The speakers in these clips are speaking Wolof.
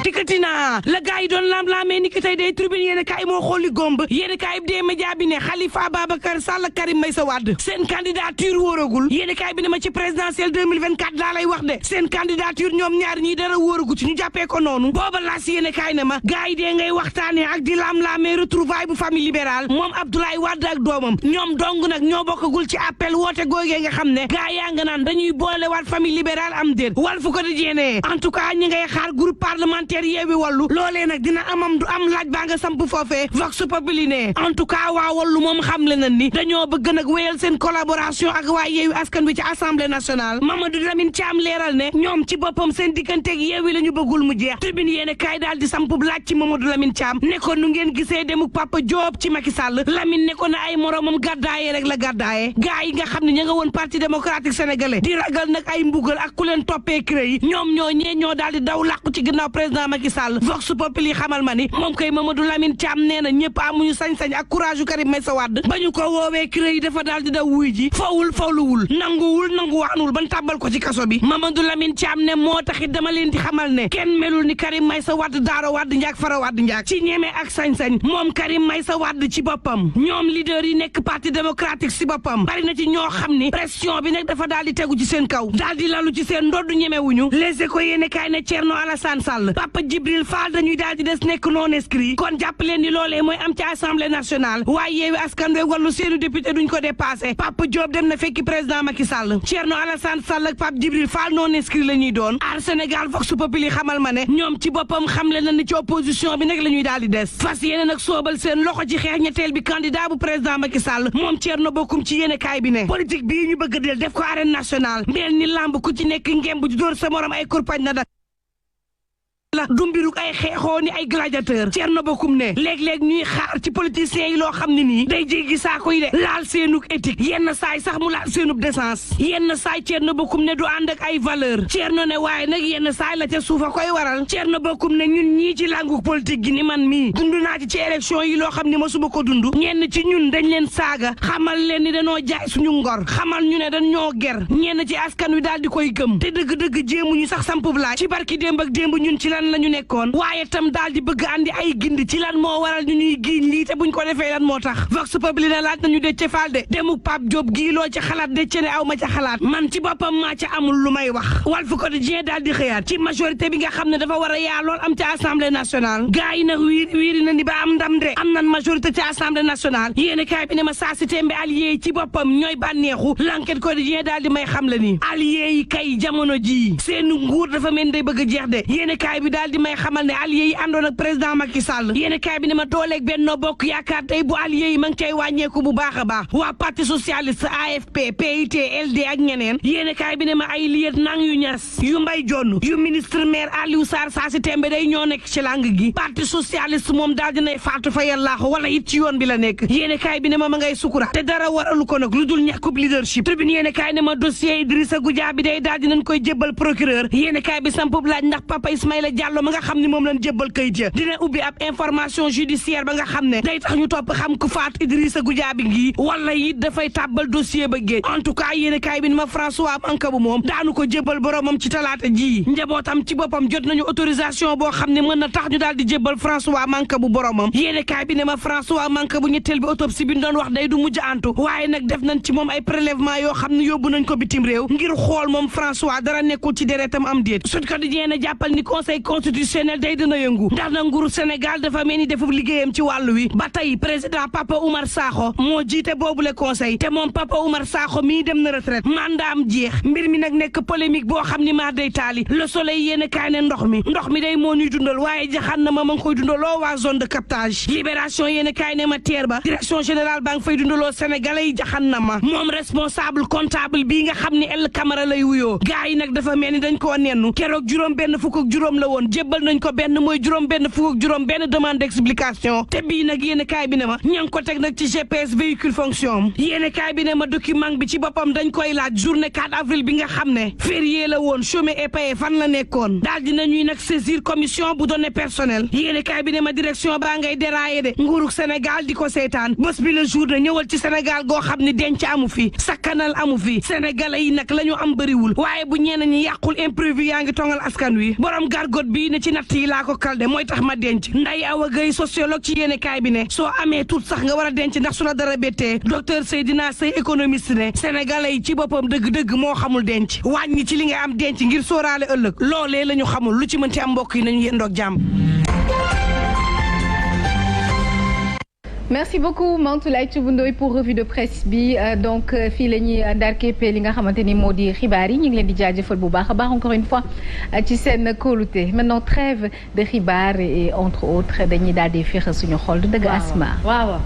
dikkati naa la gars yi doon lam-laamee ni ki tey day tribune yéen kaay moo xooli gomb yéen kaay bi dee média bi ne Khalifa Ababacar Sall Karim Meïssa Wade seen candidature wóoragul yéen kaay bi ne ma ci présidentielle 2024 laa lay wax de seen candidature ñoom ñaar ñii dara wóoragu ci ñu jàppee ko noonu booba laas yéen kaay ne ma gars yi dee ngay waxtaane ak di lam-laamee retrouvaille bu famille libérale moom Abdoulaye Wade ak doomam ñoom dong nag ñoo bokkagul ci appel woote googee nga xam ne gars yaa nga naan dañuy boole waat famille libérale am déet Walf Quotidien en tout cas ñi ngay xaar groupe parlementaire Yewwi Wallu loolee nag dina amam du am laaj baa nga samp foofee Vox Populi ne en tout cas waa Wallu moom xam le na ni dañoo bëgg nag wéyal seen collaboration ak waa Yewwi Askan Wi ci Assemblée nationale Mamadou Lamine Thiam leeral ne ñoom ci boppam seen digganteeg Yewwi la ñu bëggul mu jeex tribune yéene kaay daal di samp laaj ci Mamadou Lamine Thiam ne ko nu ngeen gisee demuk Papa Diop ci Macky Sall Lamine ne ko na ay moromam gàddaaye rek la gàddaaye gaa yi nga xam ne ña nga woon parti démocratique sénégalais di ragal nag ay mbugal ak ku leen toppee cré yi ñoom ñoo daal di daw làqu ci ginnaaw président Macky Sall Vox Populi xamal ma ni moom koy Mamadou Lamine Thiam nee na ñëpp amuñu sañ-sañ ak courage yu Karim Meïssa Wade ba ñu ko woowee cré yi dafa daal di daw wuy ji fawluwul nanguwaanul ban tàbbal ko ci kaso bi Mamadou Lamine Thiam ne moo taxit dama leen di xamal ne kenn melul ni Karim Meïssa Wade daaro Wade njaak fara Wade njaak ci ñeme ak sañ-sañ moom Karim Meïssa Wade ci boppam ñoom leader yi nekk parti démocratique si boppam bari na ci ñoo xam ni pression bi nag dafa daal di tegu ci seen kaw daal di lalu ci seen ndoddu ñemewuñu Les Échos yéene kaay ne Thierno Alassane Sall Papa Djibril Fall dañuy daal di des nekk non inscrit kon jàpp leen ni loolee mooy am ci assemblée nationale waaye Yewwi Askan Wi Wallu seenu député duñ ko dépassé Papa Diop dem na fekki président Macky Sall Thierno Alassane Sall ak Pape Djibril Fall non inscrit la ñuy doon Aar Sénégal Vox Populi xamal ma ne ñoom ci boppam xamle na ni ci opposition bi nag la ñuy daal di des fas yéene nag soobal seen loxo ci xeex ñetteel bi candidat bu président Macky Sall moom Thierno bokkum ci yéene kaay bi ne politique bii ñu bëgg del def ko arène nationale mel ni lamb ku ci nekk ngemb di dóor sa morom ay kurpañ na dak la du mbiruk ay xeexoo ni ay gladiateur Thierno Bocoum ne léeg-léeg ñuy xaar ci politiciens yi loo xam ne nii day jéggi saako yi de laal seenuk éthique yenn saay sax mu laal seenub décence yenn saay Thierno Bocoum ne du ànd ak ay valeur Thierno ne waaye nag yenn saay la ca suufa koy waral Thierno Bocoum ne ñun ñii ci làngu politique gi ni man mii dund naa ci élection yi loo xam ne mosuma ko dund ñenn ci ñun dañ leen saaga xamal leen ni dañoo jaay suñu ngor xamal ñu ne dañoo ger ñenn ci askan wi daal di koy gëm te dëgg-dëgg jéemuñu sax sampub laaj ci barki démb ak démb ñun ci la ñu nekkoon waaye tam daal di bëgg andi ay gindi ci lan moo waral ñu ñuy giiñ lii te buñ ko defee lan moo tax Vox Populi na laaj nañu Déthié Fall de demuk Pape Diop gii loo ca xalaat Déthié ne aw ma ca xalaat man ci boppam maa ca amul lu may wax Walf Quotidien daal di xëyaat ci majorité bi nga xam ne dafa war a yaa lool am ca assemblée nationale gars yi nag wiiri na ni ba am ndam de am nan majorité ca assemblée nationale yéeni kaay bi ne ma saa si tembe allié yi ci boppam ñooy bànneexu L'Enquête Quotidien daal di may xam la ni allié yi kay jamono ji seen nguur dafa mel day bëgg a jeex de yéeni kaay bi daal di may xamal ne allié yi àndoon ak président Macky Sall yéen kaay bi ne ma dooleeg Benno Bokk Yaakaar tey bu allié yi ma ngi cay wàññeeku bu baax a baax waa parti socialiste AFP PIT LD ak ñeneen yéen kaay bi ne ma ay liet nang yu ñas yu mbay jonn yu ministre maire Aliou Sarr saa si tembe day ñoo nekk ci lang gi parti socialiste moom daal dinay faatu fa yàllaaxu wala it ci yoon bi la nekk yéen kaay bi ne ma ngay sukura te dara waralu ko nag lu dul ñàkkub leadership tribune yéen kaay ne ma dossier Idrissa Goudiaby day daal dinañ koy jébbal procureur yéen kaay bi sampub laaj ndax Papa Ismaïla Diallo ma nga xam ni moom lañ jébbal kayit ja dina ubbi ab information judiciaire ba nga xam ne day tax ñu topp xam ku faat Idrissa Goudiaby ngi wala it dafay tàbbal dossier ba géej en tout cas yéen kaay bi ni ma François Mancabou moom daanu ko jébbal boromam ci talaata ji njabootam ci boppam jot nañu autorisation boo xam ne mën na tax ñu daal di jébbal François Mancabou boromam yéen kaay bi ne ma François Mancabou ñetteel bi autopsie bi ñu doon wax day du mujj antu waaye nag def nañ ci moom ay prélèvement yoo xam ne yóbbu nañ ko bitim réew ngir xool moom François dara nekkul ci deretam am déet Sud Quotidien ne jàppal ni conseil constitutionnel day dina yëngu ndax na nguuru Sénégal dafa mel ni defub liggéeyam ci wàllu wi ba tey président Papa Oumar Sakho moo jiite boobule conseil te moom Papa Oumar Sakho mii dem na retraite mandaam jeex mbir mi nag nekk polémique boo xam ni maa day taali Le Soleil yéen kaay ne ndox mi day moo ñuy dundal waaye jaxan na ma ngi koy dundaloo waa zone de captage Libération yéen kaay ne ma teer ba direction générale baa ngi fay dundaloo sénégalais yi jaxan na ma moom responsable comptable bii nga xam ni El Camara lay wuyoo gars yi nag dafa mel ni dañ koo nennu keroog juróom-benn fukk ak juróom la woon jébbal nañ ko benn mooy juróom-benn fukk ak juróom-benn demande d'explication te bii nag yéen kaay bi ne ma ña ngi ko teg nag ci GPS véhicule fonction yéen kaay bi ne ma document bi ci boppam dañ koy laaj journée 4 avril bi nga xam ne férié la woon chômé et payé fan la nekkoon daal dina ñuy nag saisir commission bu données personnelles yéen kaay bi ne ma direction baa ngay déraillé de nguurug Sénégal di ko seetaan bés bi la journée ñëwal ci Sénégal goo xam ne denc amu fi sakkanal amu fi sénégalais yi nag la ñu am bëriwul waaye bu ñenn ñi yàqul imprévu yaa ngi tongal askan wi borom gargot bii ne ci natt yi laa ko kalde mooy tax ma denc. Ndeye Awa Gueye sociologue ci yéene kaay bi ne soo amee tuut sax nga war a denc ndax su la dara bettee docteur Seydina Sey économiste ne sénégalais yi ci boppam dëgg-dëgg moo xamul denc wàññi ci li nga am denc ngir sóoraale ëllëg loolee la ñu xamul lu ci mën ci am mbokk yi nañu yendoog jàmm. merci beaucoup Mantoulaye Thioub Ndoye pour revue de presse bi donc fii la ñuy ndar képpee li nga xamante ni moo di xibaar yi ñu ngi leen di jaajëfal bu baax a baax encore une fois ci seen kóolute maintenant trêve de xibaar et entre autres dañuy daal di féexal suñu xol du dëgg Asma. waaw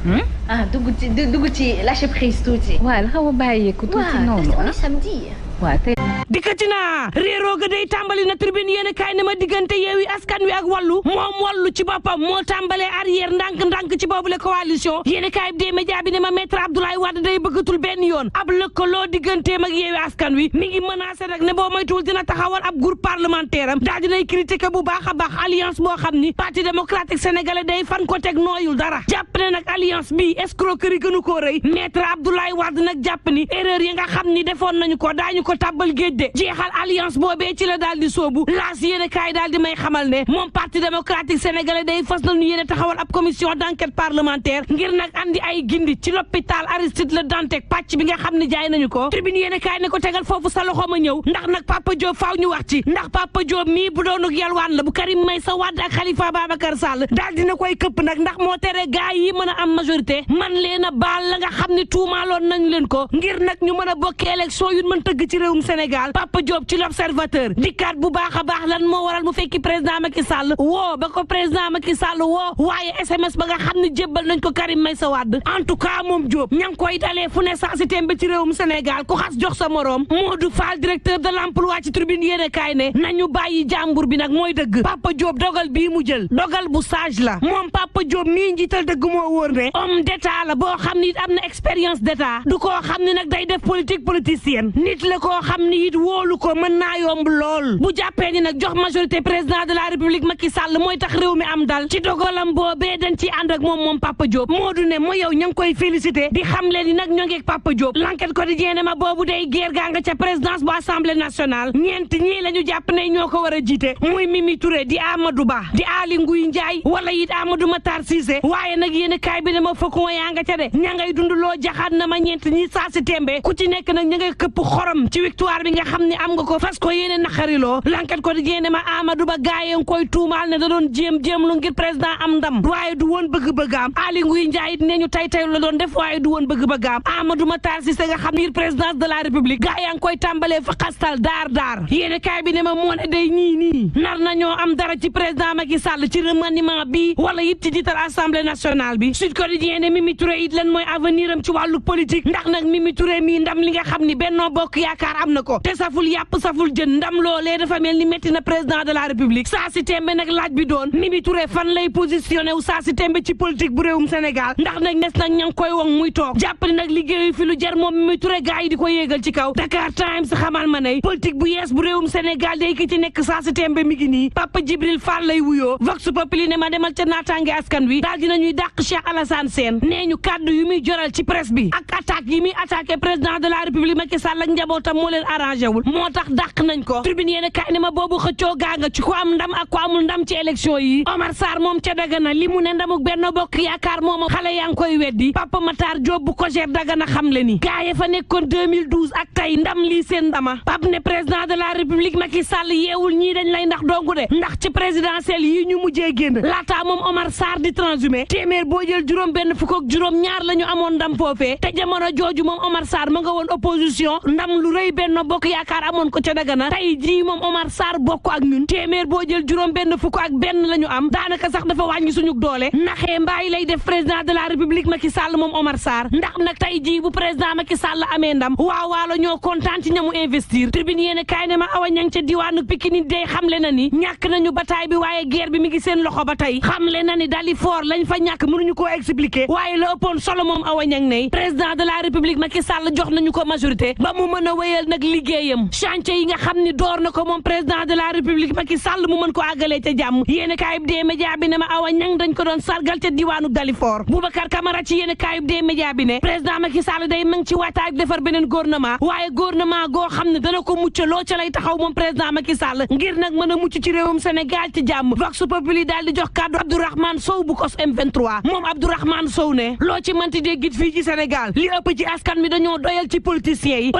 dugg ci lâcher prise tuuti. waaw la xaw a bàyyeeku tuuti noonu waaw samedi. waaw tey. dikkati naa réeroo ga day tàmbali na tribune yéen kaay ne ma diggante Yewwi Askan Wi ak wàllu moom wàllu ci boppam moo tàmbalee arrière ndànk-ndànk ci boobule coalition yéen kaay bi dee média bi ne ma maître Abdoulaye Wade day bëggatul benn yoon ab lëkkaloo digganteem ak Yewwi Askan Wi mi ngi menacé nag ne boo moytuwul dina taxawal ab groupe parlementaire am daal dinay critiquer bu baax a baax alliance boo xam ni parti démocratique sénégalais day fan ko teg nooyul dara jàpp ne nag alliance bi escroquerie gënu koo rëy maître Abdoulaye Wade nag jàpp ni erreur yi nga xam ni defoon nañu ko daañu ko tàbbal géej de jeexal alliance boobee ci la daal di soobu laas yéene kaay daal di may xamal ne moom parti démocratique sénégalais day fas nañu yéene taxawal ab commission d'enquête parlementaire ngir nag andi ay gindi ci l'hôpital Aristide Le Dantec pàcc bi nga xam ne jaay nañu ko tribune yéene kaay ne ko tegal foofu sa loxo ma ñëw ndax nag Papa Diop faaw ñu wax ci ndax Papa Diop mii bu doonuk yalwaan la bu Karim Meïssa Wade ak Khalifa Babacar Sall daal dina koy këpp nag ndax moo tere gaay yi mën a am majorité man leen a baal la nga xam ne tuumaaloon nañ leen ko ngir nag ñu mën a bokk élection yu mën tëgg ci réewum Sénégal Papa Diop ci l'observateur dikkaat bu baax a baax lan moo waral mu fekki président Macky Sall woo ba ko président Macky Sall woo waaye SMS ba nga xam ne jébbal nañ ko Karim Meïssa Wade en tout cas moom Diop ña ngi koy dalee fu ne saa si tembe ci réewum Sénégal ku xas jox sa morom Modou Fall directeur de l'emploi ci tribune yéene kaay ne nañu bàyyi jàmbur bi nag mooy dëgg Papa Diop dogal bii mu jël dogal bu sage la moom Papa Diop mii njiital dëgg moo wóor ne homme d'état la boo xam ni it am na expérience d'état du koo xam ne nag day def politique politicienne nit la koo xam ni it wóolu ko mën naa yomb lool bu jàppee ni nag jox majorité président de la république Macky Sall mooy tax réew mi am dal ci dogalam boobee dañ ci ànd ak moom Papa Diop moo du ne mooy yow ña ngi koy félicité di xam leen ni nag ñoo ngi ak Papa Diop l'enquête quotidien ne ma boobu day guerre gaa nga ca présidence bu assemblée nationale ñeent ñii la ñu jàpp ne ñoo ko war a jiite muy Mimi Touré di Amadou Ba di Aly Ngouille Ndiaye wala it Amadou Matar Cissé waaye nag yéen kaay bi ne ma faucon yaa nga ca de ña ngay dund loo jaxaat na ma ñeent ñi saa si tembe ku ci nekk nag ña ngay këpp xorom ci victoire bi nga xam ne am nga ko fas ko yéene naqariloo l'enquête quotidien ne ma Amadou Ba gaay nga koy tuumaal ne da doon jéem lu ngir président am ndam waaye du woon bëgg-bëggaam Aly Ngouille Ndiaye it ne ñu tay la doon def waaye du woon bëgg-bëggaam Amadou Matar Cissé nga xam ngir présidence de la république gaay yaa ngi koy tàmbalee fa xastal daar yéene kaay bi ne ma moo ne day nii nar nañoo am dara ci président Macky Sall ci remaniement bi wala it ci jiital assemblée nationale bi Sud Quotidien ne Mimi Touré it lan mooy avenir am ci wàllu politique ndax nag Mimi Touré mii ndam li nga xam ni Benno Bokk Yaakaar am na ko te saful yàpp saful jën ndam loolee dafa mel ni métti na président de la république saa si tembe nag laaj bi doon Mimi Touré fan lay positionné wu saa si tembe ci politique bu réewum Sénégal ndax nag nes nag ña ngi koy wong muy toog jàpp ni nag liggéeyu fi lu jar moom Mimi Touré gars yi di ko yéegal ci kaw Dakar Times xamal ma ne politique bu yees bu réewum Sénégal day ki ci nekk saa si tembe mi ngi nii Papa Djibril Fall lay wuyoo Vox Populi ne ma demal ca naataange askan wi daal dinañuy dàq Cheikh Alassane Sène nee ñu kàddu yu muy joral ci presse bi ak attaque yi muy attaqué président de la république Macky Sall ak njabootam moo leen arrangé wul moo tax dàq nañ ko tribune yéen kaay ne ma boobu xëccoo gaa nga ci ko am ndam ak ko amul ndam ci élection yi Omar Sarr moom ca Dagana li mu ne ndamuk Benno Bokk Yaakaar moom xale yaa ngi koy weddi Papa Matar Diop bu Kojer Dagana xam le ni gaaye fa nekkoon 2012 ak tey ndam lii seen ndama Pap ne président de la république Macky Sall yeewul ñii dañ lay ndax dongu de ndax ci présidentielle yi ñu mujjee génn laataa moom Omar Sarr di transhumé téeméer boo jël juróom benn fukk ak juróom ñaar la ñu amoon ndam foofee te jamono jooju moom Omar Sarr ma nga woon opposition ndam lu rëy Benno Bokk Yaakaar amoon ko ca Dagana tey jii moom Omar Sarr bokk ak ñun téeméer boo jël juróom benn fukk ak benn la ñu am daanaka sax dafa wàññi suñu doole naxee mbaay lay def président de la république Macky Sall moom Omar Sarr ndax nag tey jii bu président Macky Sall amee ndam waaw la ñoo kontaan ci ñamu investir tribune yéen kaay ne ma awa ñang ca diwaanu Pikine day xamle na ni ñàkk nañu bataille bi waaye guerre bi mi ngi seen loxo ba tey xamle na ni dali fort lañ fa ñàkk mënuñu koo expliquer waaye la ëppoon solo moom awa ñang ne président de la république Macky Sall jox nañu ko majorité ba mu mën a wéyal nag liggéey liggéeyam chantier yi nga xam ni door na ko moom président de la république Macky Sall mu mën ko àggalee ca jàmm yéen kaayub des média bi ne ma Awa Niang dañ ko doon sargal ca diwaanu Dalifort Boubacar Camara ci yéen kaayub des média bi ne président Macky Sall day mang ci waataay defar beneen gouvernement waaye gouvernement goo xam ne dana ko muccaloo ca lay taxaw moom président Macky Sall ngir nag mën a mucc ci réewum Sénégal ci jàmm Vox Populi daal di jox kàddu Abdourahmane Sow bu kos M23 moom Abdourahmane Sow ne loo ci mënti déggit fii ci Sénégal li ëpp ci askan wi dañoo doyal ci politiciens yi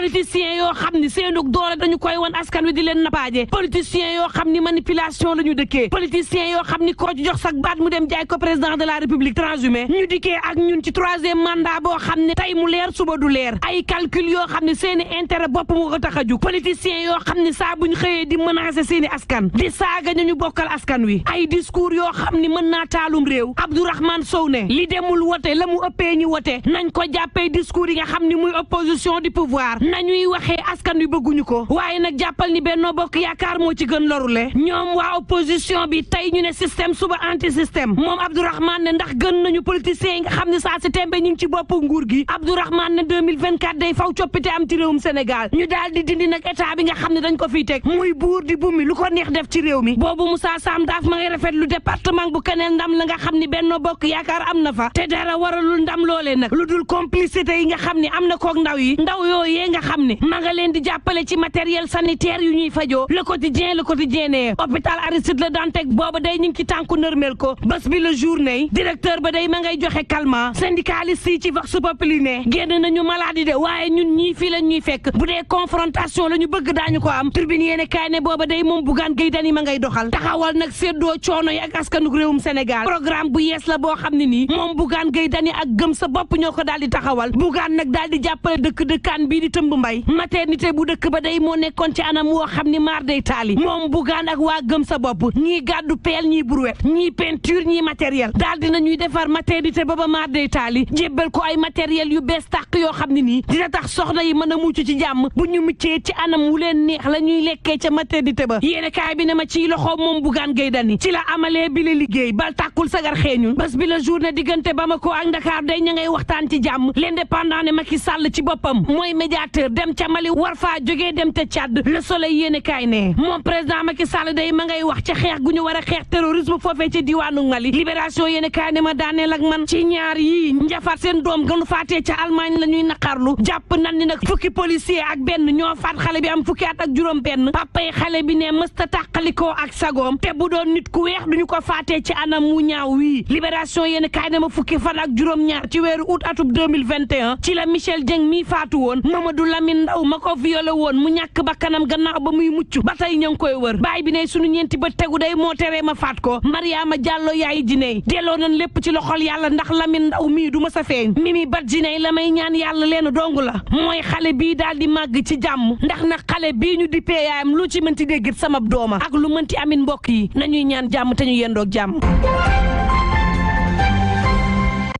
yoo xam ni seenug doole dañu koy wan askan wi di leen napaaje politiciens yoo xam ni manipulation la ñu dëkkee politiciens yoo xam ni koo ci jox sax baat mu dem jaay ko président de la république transhumé ñu dikkee ak ñun ci troisième mandat boo xam ne tey mu leer suba du leer ay calcul yoo xam ne seeni intérêt bopp mu ko tax a jug politiciens yoo xam ne saa buñ xëyee di menacer seeni askan di saaga ñu bokkal askan wi ay discours yoo xam ni mën naa taalum réew Abdourahmane Sow ne li demul wote la mu ëppee ñi wote nañ ko jàppee discours yi nga xam ni muy opposition du pouvoir nañuy waxee askan wi bëgguñu ko waaye nag jàppal ni Benno Bokk Yaakaar moo ci gën lorule ñoom waa opposition bi tey ñu ne système suba anti système moom Abdourahmane ne ndax gën nañu politiciens yi nga xam ne saa si tembe ñu ngi ci bopp nguur gi Abdourahmane ne 2024 day faw coppite am ci réewum Sénégal ñu daal di dindi nag état bi nga xam ne dañ ko fiy teg muy buur di bumi lu ko neex def ci réew mi boobu Moussa Sam daaf ma ngay rafet lu département bu Kanel ndam la nga xam ni Benno Bokk Yaakaar am na fa te dara waralul ndam loolee nag lu dul complicité yi nga xam ne am na koog ndaw yi ndaw yooyee nga xam ne ma nga leen di jàppale ci matériel sanitaire yu ñuy fajoo le quotidien ne hôpital Aristide Le Dantec booba day ñu ngi ci tànku nërmel ko bés bi le journée directeur ba day ma ngay joxe calmant syndicaliste yi ci Vox Populi ne génn nañu maladie de waaye ñun ñii fii la ñuy fekk bu dee confrontation la ñu bëgg daañu ko am tribune yéene kaay ne booba day moom Bougane Gueye Dany ma ngay doxal taxawal nag séddoo coono yi ak askanug réewum Sénégal programme bu yees la boo xam ne nii moom Bougane Gueye Dany ak gëm sa bopp ñoo ko daal di taxawal Bougane nag daal di jàppale dëkkaan bii di tëmb mbay maternité bu dëkk ba day moo nekkoon ci anam woo xam ni maar day taali moom Bougane ak waa gëm sa bopp ñii gàddu peel ñii brouette ñii peinture ñii matériel daal dina ñuy defar maternité ba ba maar day taali jébbal ko ay matériel yu bees tàq yoo xam ne nii dina tax soxna yi mën a mucc ci jàmm bu ñu muccee ci anam wu leen neex la ñuy lekkee ca maternité ba yéene kaay bi ne ma ci loxo moom Bougane Gueye Dany ci la amalee bi la liggéey bal tàkkul sagar xeeñul bés bi la journée diggante Bamako ak Dakar day ña ngay waxtaan ci jàmm l'indépendant ne Macky Sall ci boppam mooy médiateur dem ca Mali war faa jógee dem ca Tchad le soleil yéene kaay ne moom président Macky Sall day ma ngay wax ca xeex gu ñu war a xeex terrorisme foofee ci diwaanu Mali libération yéene kaay ne ma daaneel ak man ci ñaar yi njafaat seen doom gënu faatee ca Allemagne la ñuy naqarlu jàpp nan ni nag fukki policier ak benn ñoo faat xale bi am fukki at ak juróom benn papay xale bi ne mësta tàqalikoo ak sagoom te bu doon nit ku weex duñu ko faatee ci anam mu ñaaw wii libération yéene kaay ne ma fukki fan ak juróom ñaar ci weeru août atub 2021 ci la Michel Dieng mi faatu woon Mamadou Lamine Ndaw ma ko violé woon mu ñàkk bakkanam gannaaw ba muy mucc ba tey ña ngi koy wër baay bi ne sunu ñeenti ba tegu day moo teree ma faat ko Mariama Diallo yaay jiney delloo nañ lépp ci loxol yàlla ndax Lamine Ndaw mii du ma sa feeñ Mimi Bat jiney la may ñaan yàlla leen dong la mooy xale bii daal di màgg ci jàmm ndax nag xale bii ñu di peeyaayam lu ci mënti déggit sama dooma ak lu mënti amin mbokk yi nañuy ñaan jàmm te ñu yendoog jàmm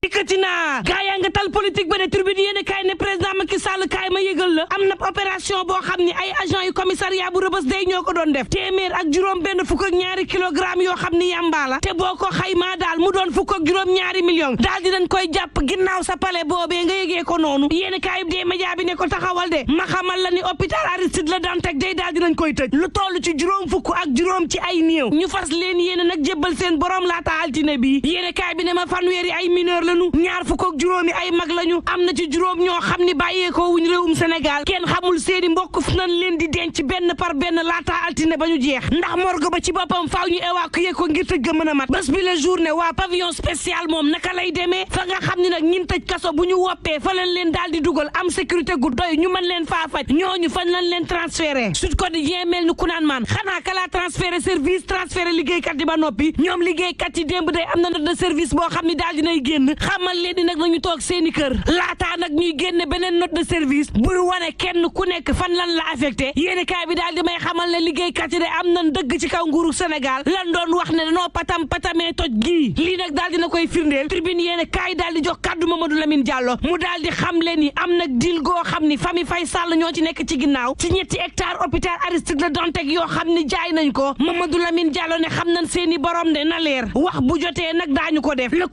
dikkati naa gaa yaa nga tal politique ba ne tribune yéen kaay ne président Macky Sall kaay ma yëgal la am na opération boo xam ni ay agent yu commissariat bu Rebeuss day ñoo ko doon def téeméer ak juróom benn fukk ak ñaari kilogramme yoo xam ni yàmbaa la te boo ko xaymaa daal mu doon fukk ak juróom ñaari million daal di dañ koy jàpp ginnaaw sa palais boobee nga yëgee ko noonu yéen kaay des média bi ne ko taxawal de ma xamal la ni hôpital Aristide Le Dantec day daal di dañ koy tëj lu toll ci juróom fukk ak juróom ci ay néew ñu fas leen yéen nag jébbal seen borom laata altine bi yéen kaay bi ne ma fanweeri ay mineur lañu ñaar fukk ak juróomi ay mag lañu am na ci juróom ñoo xam ni bàyyeekoo wuñ réewum Sénégal kenn xamul seeni mbokk fu nañ leen di denc benn par benn laata altine ba ñu jeex ndax morgue ba ci boppam faaw ñu évacuer ko ngir tëj ga mën a mat bés bi la journée waa pavillon spécial moom naka lay demee fa nga xam ni nag ñin tëj kaso bu ñu woppee fa lañ leen daal di dugal am sécurité gu doy ñu mën leen faa faj ñooñu fan lañ leen transféré Sud Quotidien mel ni ku naan maan xanaa ka laa transféré service transféré liggéeykat yi ba noppi ñoom liggéeykat yi démb day am na note de service boo xam ni daal dinay génn xamal leen di nag nañu toog seeni kër laataa nag ñuy génne beneen note de service buy wane kenn ku nekk fan lan la affecté yéeni kaay bi daal di may xamal ne liggéeykat yi de am nañ dëgg ci kaw nguuru Sénégal lan doon wax ne danoo patamee toj gii lii nag daal dina koy firndeel tribune yéeni kaay daal di jox kaddu Mamadou Lamine Diallo mu daal di xam leen ni am nag dil goo xam ni famille Faye Sall ñoo ci nekk ci ginnaaw ci ñetti hectare hôpital Aristide Le Dantec yoo xam ni jaay nañ ko Mamadou Lamine Diallo ne xam nañ seeni borom de na leer wax bu jotee nag daañu ko def le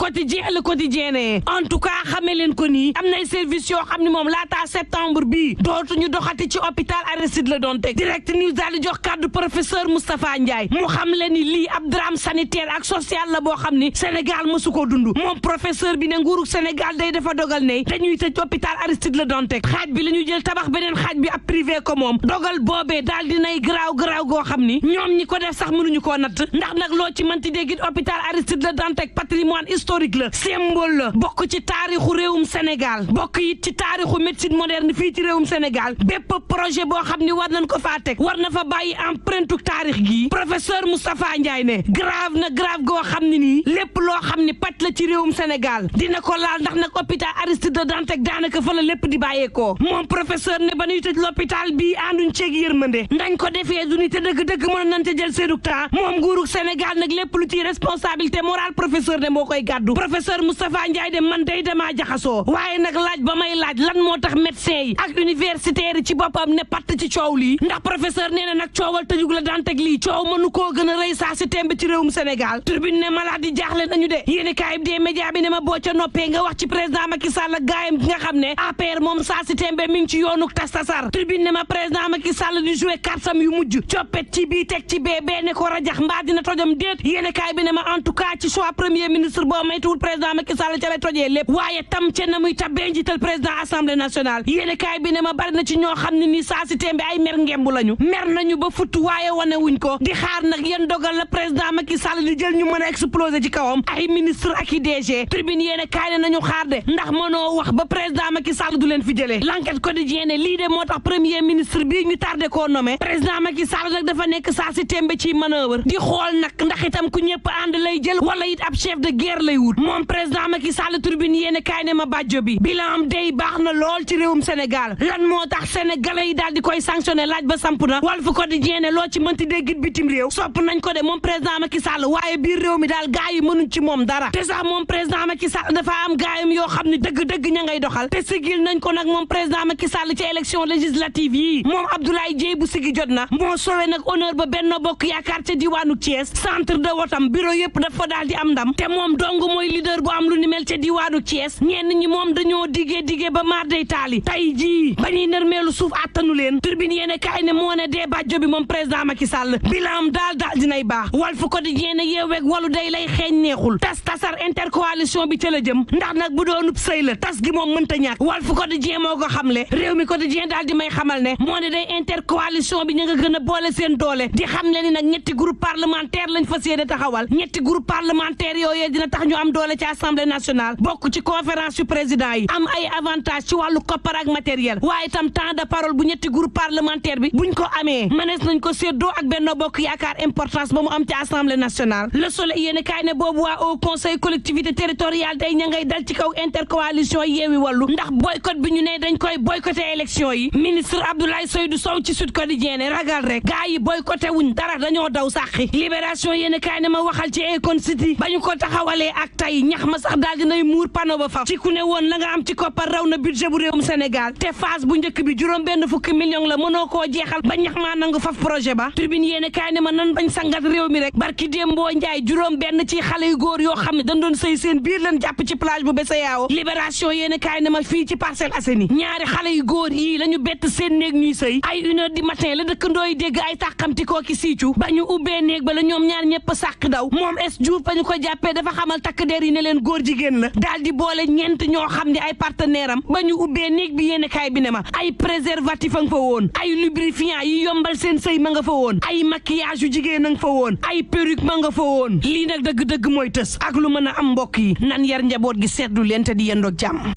quotidien ne en tout cas xamee leen ko nii am nay service yoo xam ni moom laataa septembre bii dootuñu doxati ci hôpital Aristide Le Dantec. Direct News daal di jox kàddu professeur Moustapha Ndiaye mu xam le ni lii ab drame sanitaire ak social la boo xam ni Sénégal mësu ko dund moom professeur bi ne nguurug Sénégal day dafa dogal ne dañuy tëj hôpital Aristide Le Dantec xaaj bi la ñu jël tabax beneen xaaj bi ab privé ko moom dogal boobee daal dinay garaaw goo xam ni ñoom ñi ko def sax mënuñu koo natt ndax nag loo ci mënti déggit hôpital Aristide Le Dantec patrimoine historique la symbole la bokk ci taarixu réewum Sénégal bokk it ci taarixu médecine moderne fii ci réewum Sénégal bépp projet boo xam ni war nañ ko faa teg war na fa bàyyi empreinte taarix gi professeur Moustapha Ndiaye ne grave na grave goo xam ne nii lépp loo xam ni pàcc la ci réewum Sénégal dina ko laal ndax nag hôpital Aristide Le Dantec daanaka fa la lépp di bàyyeekoo moom professeur ne ba ñuy tëj l'hôpital bii ànduñ ceeg yërmande ndañ ko defee du ni te dëgg-dëgg mën nañ te jël seedug temps moom nguurug Sénégal nag lépp lu ci responsabilité morale professeur ne moo koy gàddu professeur Moustapha Ndiaye de man day damaa jaxasoo waaye nag laaj ba may laaj lan moo tax médecin yi ak universitaire yi ci boppam ne patt ci coow lii ndax professeur nee na nag coowal tëjug La Dantec lii coow mënu koo gën a rëy saa si tembe ci réewum Sénégal turbine ne malade yi jaaxle nañu de yéeni kaay bi des médias bi ne ma boo ca noppee nga wax ci président Macky Sall ak gaayam gi nga xam ne APR moom saa si tembe mi ngi ci yoonu tastasar turbine ne ma président Macky Sall di jouer kartam yu mujj coppet ci bii teg ci bee ne ko rajax mbaa dina tojom déet yéeni kaay bi ne ma en tout cas ci choix premier ministre boo maytuwul président Macky Sall ca lay tojee lépp waaye tam ca na muy tabbee njiital président assemblée nationale yéeni kaay bi ne ma bari na ci ñoo xam ne nii saa si tembe ay mer ngembu lañu mer nañu ba futt waaye wane wuñ ko di xaar nag yéen dogal la président Macky Sall di jël ñu mën a exploser ci kawam ay ministre ak i DG tribune yéene kaay ne nañu xaar de ndax mënoo wax ba président Macky Sall du leen fi jëlee l'enquête quotidien ne lii de moo tax premier ministre bii ñu tardé koo nommé président Macky Sall nag dafa nekk saa si tembe ci manœuvre di xool nag ndax itam ku ñëpp ànd lay jël wala it ab chef de guerre lay wut moom président Macky Sall tribune yéene kaay ne ma bàjjo bi bilan am day baax na lool ci réewum Sénégal lan moo tax sénégalais yi daal di koy sanctionné laaj ba samp na Walf Quotidien ne loo ci mënti déggit bitim réew sopp nañ ko de moom président Macky Sall waaye biir réew mi daal gaay yi mënuñ ci moom dara te sax moom président Macky Sall dafa am gaayam yoo xam ne dëgg-dëgg ña ngay doxal te sigil nañ ko nag moom président Macky Sall ci élection législative yi moom Abdoulaye Dièye bu sigi jot na moo sowe nag honneur ba Benno Bokk Yaakaar ca diwaanu Thiès centre de wotam bureau yëpp dafa daal di am ndam te moom dong mooy leader bu am lu ni mel ca diwaanu Thiès ñenn ñi moom dañoo diggee ba maar day taali tey jii ba ñuy nërmeelu suuf attanu leen turbine yéene kaay ne moo ne dee bàjjo bi moom président Macky Sall bilaam daal dinay baax Walf Quotidien ne yeeweeg walu day lay xeeñ neexul tasar intercoalition bi ca la jëm ndax nag bu doonub sëy la tas gi moom mënta ñàkk Walf Quotidien moo ko xamle réew mi Quotidien daal di may xamal ne moo ne day intercoalition bi ñu nga gën a boole seen doole di xam le ni nag ñetti groupe parlementaire lañ fas yéene taxawal ñetti groupe parlementaire yooyee dina tax ñu am doole ci assemblée nationale bokk ci conférence su président yi am ay avantage ci wàllu koppar ak matériel waaye itam temps de parole bu ñetti groupe parlementaire bi buñ ko amee mënees nañ ko séddoo ak Benno Bokk Yaakaar importance ba mu am ci assemblée nationale Le Soleil yéene kaay ne boobu waa au conseil collectivité territoriale day ña ngay dal ci kaw intercoalition yeewi wàllu ndax boycott bi ñu ne dañ koy boycotté élection yi ministre Abdoulaye Seydou Sow ci Sud Quotidien ne ragal rek gaa yi boycotté wuñ dara dañoo daw sàqi libération yéene kaay ne ma waxal ci Akon City ba ñu ko taxawalee ak tay ñax ma sax daal dinay muur pano ba faf ci ku ne woon la nga am ci koppar raw na budget bu réewum Sénégal te phase bu njëkk bi juróom benn fukki million la mënoo koo jeexal ba ñax maa nangu faf projet ba tribune yéene kaay ne ma nan bañ sangat réew mi rek barki démboo njaay juróom benn ci xale yu góor yoo xam ne dañ doon sëy seen biir leen jàpp ci plage bu bese yaawo libération yéene kaay ne ma fii ci Parcelles Assainies ñaari xale yu góor yii la ñu bett seen néeg ñuy sëy ay 1h du matin la dëkkandoo yi dégg ay tàqamti koo ki siicu ba ñu ubbee néeg ba la ñoom ñaar ñëpp sàq daw moom es Diouf ba ñu ko jàppee dafa xamal takk der yi ne leen góor jigéen la daal di boole ñeent ñoo xam ne ay partenaire am ba ñu ubbee néeg bi yéene kaay bi ne ma ay préservatif a nga fa woon ay lubrifiant yi yombal seen sëy ma nga fa woon ay maquillage yu jigéen a nga fa woon ay perruque ma nga fa woon lii nag dëgg-dëgg mooy tës ak lu mën a am mbokk yi nan yar njaboot gi seetlu leen te di yendoog jàmm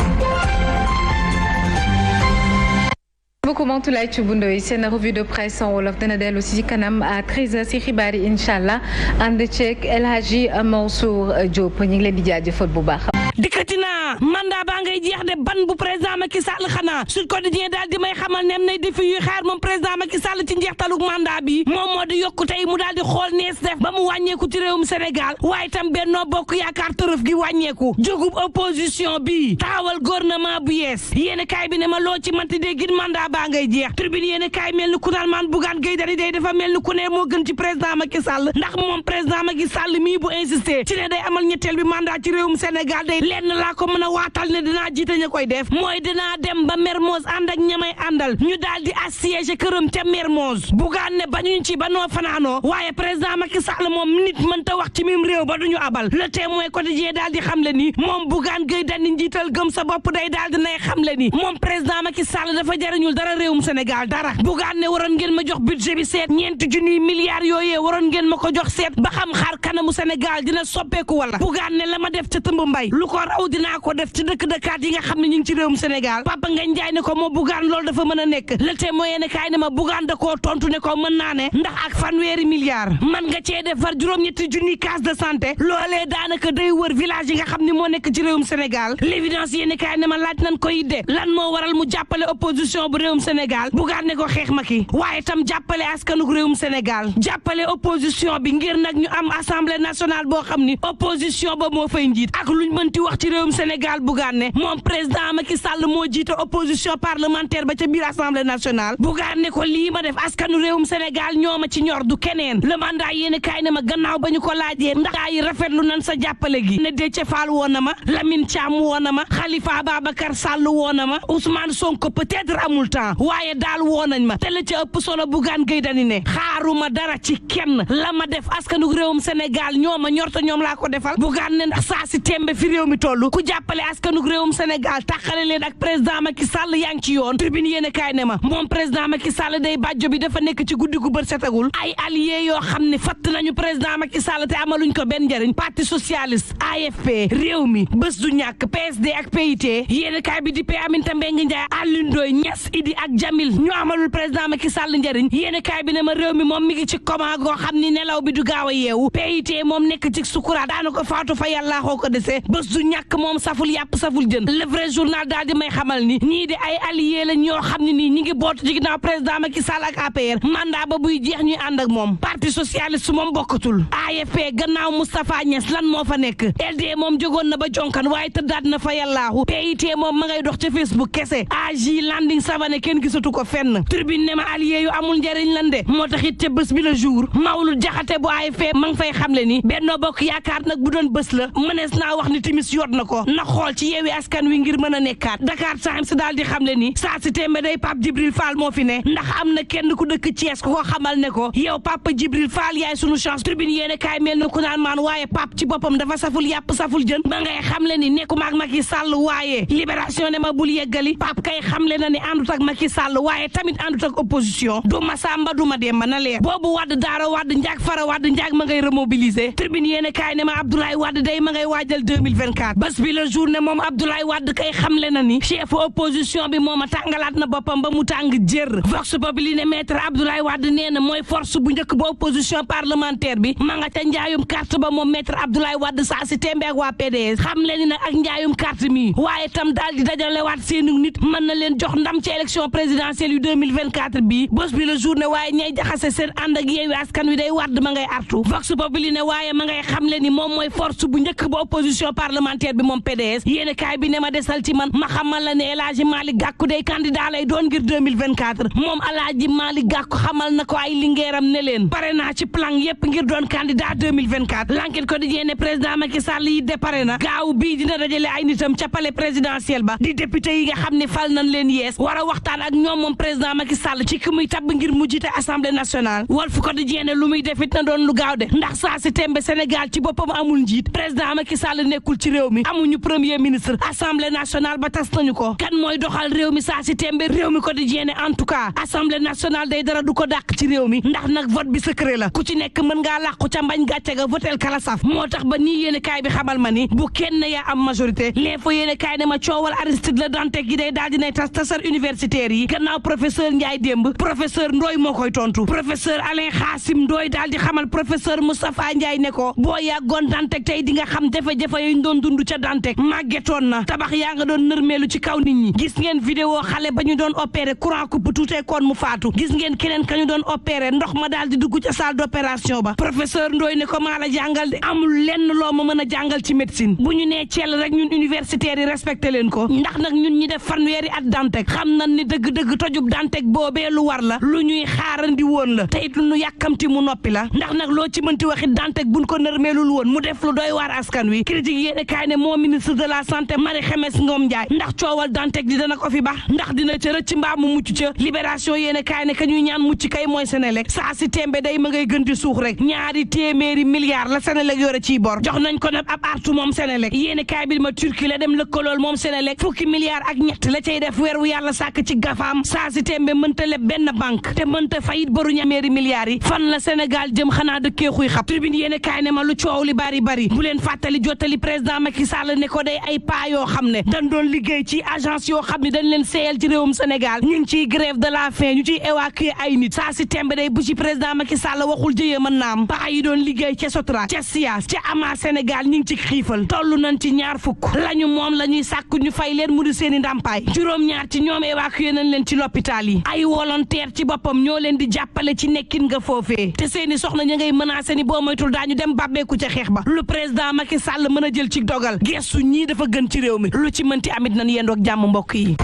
beaucoup Mantoulaye Thioub Ndoye seen revue de presse en wolof dana dellu si kanam à 13h si xibaar yi incha allah ànd ceeg El Hadji Mansour Diop ñu ngi leen di jaajëfal bu baax. dikkati naa mandat baa ngay jeex de ban bu président Macky Sall xanaa Sud Quotidien daal di may xamal ne am nay défi yuy xaar moom président Macky Sall ci njeextalug mandat bi moom moo di yokku tey mu daal di xool nees def ba mu wàññeeku ci réewum Sénégal waaye tam Benno Bokk Yaakaar tërëf gi wàññeeku jógub opposition bi taxawal gouvernement bu yees yéen kaay bi ne ma loo ci manti dee gin mandat baa ngay jeex tribune yéen kaay mel ni ku naan maan Bougane Gueye Dany day dafa mel ni ku ne moo gën ci président Macky Sall ndax moom président Macky Sall mii bu insister ci ne day amal ñetteel bi mandat ci réewum Sénégal day lenn laa ko mën a waatal ne dinaa jiite ña koy def mooy dinaa dem ba Mermoz ànd ak ñamay àndal ñu daal di assiégé këram ca Mermoz Bougane ne bañuñ ci ba noo fanaanoo waaye président Macky Sall moom nit mënta wax ci mim réew ba duñu abal Le Témoin quotidien daal di xam le ni moom Bougane Gueye Dany njiital gëm sa bopp day daal di nay xam le ni moom président Macky Sall dafa jariñul dara réewum Sénégal dara Bougane ne waroon ngeen ma jox budget bi seet ñeenti junniy milliards yooyee waroon ngeen ma ko jox seet ba xam xaar kanamu Sénégal dina soppeeku wala Bougane ne la ma def ca tëmb mbay lu ko raw dinaa ko def ci dëkk-dëkkaat yi nga xam ne ñu ngi ci réewum Sénégal Papa Ngagne Ndiaye ne ko moo Bougane loolu dafa mën a nekk Le Témoin ne kaay ne ma Bougane da koo tontu ne ko mën naa ne ndax ak fanweeri milliards man nga cee defar juróom-ñetti junniy case de santé loolee daanaka day wër village yi nga xam ne moo nekk ci réewum Sénégal l'évidence yéen kaay ne ma laaj nañ ko yidde lan moo waral mu jàppale opposition bu réewum Sénégal Bougane ne ko xeex Macky waaye tam jàppale askanug réewum Sénégal jàppale opposition bi ngir nag ñu am assemblée nationale boo xam ni opposition ba moo fay njiit ak luñ mënti wax ci réewum Sénégal Bougane ne moom président Macky Sall moo jiite opposition parlementaire ba ca biir assemblée nationale Bougane ne ko lii ma def askanu réewum Sénégal ñoo ma ci ñor du keneen le mandat yéen kaay ne ma gannaaw ba ñu ko laajee ndax yi rafetlu nan sa jàppale gi ne Déthié Fall woon na ma Lamine Thiam woon na ma Khalifa Ababacar Sall woon na ma Ousmane Sonko peut-être amul temps waaye daal woon nañ ma te la ca ëpp solo Bougane Gueye Dany ne xaaruma dara ci kenn la ma def askanu réewum Sénégal ñoo ma ñor te ñoom laa ko defal Bougane ne ndax saa si tembe fi réew mi toll ku jàppale askanu réewum Sénégal taxale leen ak président Macky Sall yaa ngi ci yoon tribune yéen kaay ne ma moom président Macky Sall day bàjjo bi dafa nekk ci guddi gu bër setagul ay alliés yoo xam ne fatt nañu président Macky Sall te amaluñ ko benn njëriñ parti socialiste AFP réew mi bés du ñàkk PSD ak PIT yéen kaay bi di pe Aminata Mbengue Ndiaye Alioune Ndoye Niass Idi ak Jamil ñu amalul président Macky Sall njëriñ yéen kaay bi ne ma réew mi moom mi ngi ci coma goo xam ni nelaw bi du gaaw a yeewu PIT moom nekk ci sukuraat daana ko faatu fa yàllaa xoo ko desee bés du ñàkk moom saful yàpp saful jën le vrai journal daal di may xamal ni ñii di ay alliés la ñoo xam ne nii ñi ngi bootu ci ginnaaw président Macky Sall ak APR mandat ba buy jeex ñuy ànd ak moom parti socialiste moom bokkatul AFP gannaaw Moustapha Niass lan moo fa nekk LD moom jógoon na ba jonkan waaye tëddaat na fa yàllaahu PIT moom ma ngay dox ca Facebook kese AJ Landing Savané kenn gisatu ko fenn tribune ne ma alliés yu amul njëriñ lan de moo tax it ca bés bi le jour Mawlud Jaxate bu AFP ma ngi fay xamle ni Benno Bokk Yaakaar nag bu doon bés la mënees naa wax ni timis yot na ko na xool ci Yewwi Askan Wi ngir mën a nekkaat Dakar Times daal di xamle ni saa si tembe day Pape Djibril Fall moo fi ne ndax am na kenn ku dëkk Thiès ku ko xamal ne ko yow Pape Djibril Fall yaay sunu chance tribune yéene kaay mel na ku naan maan waaye Pape ci boppam dafa saful yàpp saful jën ba ngay xamle ni nekkuma ak Macky Sall waaye libération ne ma bul yeggali Pape kay xamle na ni àndut ak Macky Sall waaye tamit àndut ak opposition du ma Samba du ma Demba na leer boobu Wade Daara Wade Ndiak Fara Wade Ndiak ma ngay remobiliser tribune yéene kaay ne ma Abdoulaye Wade day ma ngay waajal 2024 bés bi la journée moom Abdoulaye Wade kay xamle na ni chef opposition bi moom a tàngalaat na boppam ba mu tàng jër Vox Populi ne maître Abdoulaye Wade nee na mooy force bu njëkk ba opposition parlementaire bi ma nga ca njaayum carte ba moom maître Abdoulaye Wade saa si tembe ak waa PDS xam leen ni nag ak njaayum carte mi waaye tam daal di dajalewaat seenu nit mën na leen jox ndam ci élection présidentielle yu 2024 bi bés bi la journée waaye ñay jaxase seen ànd ak Yewwi Askan Wi day Wade ma ngay artu Vox Populi ne waaye ma ngay xam leen ni moom mooy force bu njëkk ba opposition parlementaire bi moom PDS yéen kaay bi ne ma desal ci man ma xamal la ne El Hadji Malick Gakou day candidat lay doon ngir 2024 moom El Hadji Malick Gakou xamal na ko ay lingeeram ne leen pare naa ci plan yépp ngir doon candidat 2024 l'enquête quotidien ne président Macky Sall yi dépare na gaaw bii dina dajale ay nitam ca palais présidentiel ba di député yi nga xam ne fal nañ leen yees war a waxtaan ak ñoom moom président Macky Sall ci ki muy tabb ngir mu jiite assemblée nationale Walf Quotidien ne lu muy defit na doon lu gaaw de ndax saa si tembe Sénégal ci boppam amul njiit président Macky Sall nekkul ci réew mi amuñu premier ministre assemblée nationale ba tas nañu ko kan mooy doxal réew mi saa si tembe réew mi Quotidien ne en tout cas assemblée nationale day dara du ko dàq ci réew mi ndax nag vote bi secret la ku ci nekk mën ngaa làqu ca mbañ gàcce ga votel kala saf moo tax ba nii yéene kaay bi xamal ma ni bu kenn yaa am majorité l'info yéene kaay ne ma coowal Aristide Le Dantec gi day daal dinay tasar universitaire yi gannaaw professeur Ndiaye démb professeur Ndoye moo koy tontu professeur Alain Khassim Ndoye daal di xamal professeur Moustapha Ndiaye ne ko boo yàggoon Dantec tey di nga xam jafe-jafe yi ñu doon dund ca Dantec màggetoon na tabax yaa nga doon nërmeelu ci kaw nit ñi gis ngeen vidéo xale ba ñu doon opéré courant coupe tuutee koon mu faatu gis ngeen keneen ka ñu doon opéré ndox ma daal di dugg ca salle d'opération ba professeur Ndoye ne ko maa la jàngal de amul lenn loo ma mën a jàngal ci médecine bu ñu nee cell rek ñun universitaires yi respecté leen ko ndax nag ñun ñi def fanweeri at Dantec xam nañ ni dëgg-dëgg tojub Dantec boobee lu war la lu ñuy xaarandi woon la te it lu ñu yàkkamti mu noppi la ndax nag loo ci mënti waxit Dantec buñ ko nërmeelul woon mu def lu doy waar askan wi critique yéene kaay ne moo ministre de la santé Marie Khemesse Ngom Ndiaye ndax coowal Dantec di dana ko fi baax ndax dina ca rëcc mbaa mu mucc ca libération yéene kaay ne ka ñuy ñaan mucc kay mooy Senelec saa si tembe day ma ngay gën di suux rek ñaari téeméeri milliards la Senelec yore ciy bor jox nañ ko nag ab artu moom Senelec yéene kaay bi ma Turquie la dem lëkkalool moom Senelec fukki milliards ak ñett la cay def weer wu yàlla sàkk ci gafaam saa si tembe mënta leb benn banque te mënta fayit boru ñameeri milliards yi fan la Sénégal jëm xanaa dëkkee xuy xab tribune yéene kaay ne ma lu coow li bari bu leen fàttali jottali président Macky Sall ne ko day ay paa yoo xam ne dañ doon liggéey ci agence yoo xam ne dañ leen seeyal ci réewum Sénégal ñu ngi ciy grève de la faim ñu ciy évacuer ay nit saa si tembe day bu ci président Macky Sall waxul jëyee mën na am paa yi doon liggéey ca Sotra ca Sias ca Ama Sénégal ñu ngi ci xiifal toll nañ ci ñaar fukk lañu moom la ñuy sàkk ñu fay leen mu di seeni ndàmpaay juróom-ñaar ci ñoom évacuer nañ leen ci l'hôpital yi ay volontaire ci boppam ñoo leen di jàppale ci nekkin nga foofee te seeni soxna ña ngay menacé ni boo moytul daañu dem bàbbeeku ca xeex ba lu président Macky Sall mën a jël ci dogal gestu ñii dafa gën ci réew mi lu ci mënti amit nañ yendoo ak jàmm mbokk yi.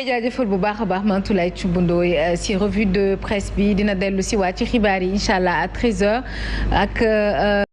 jaajëfal bu baax a baax Mantoulaye Thioub Ndoye si revue de presse bi dina dellu si waat ci xibaar yi incha allah à 13h ak.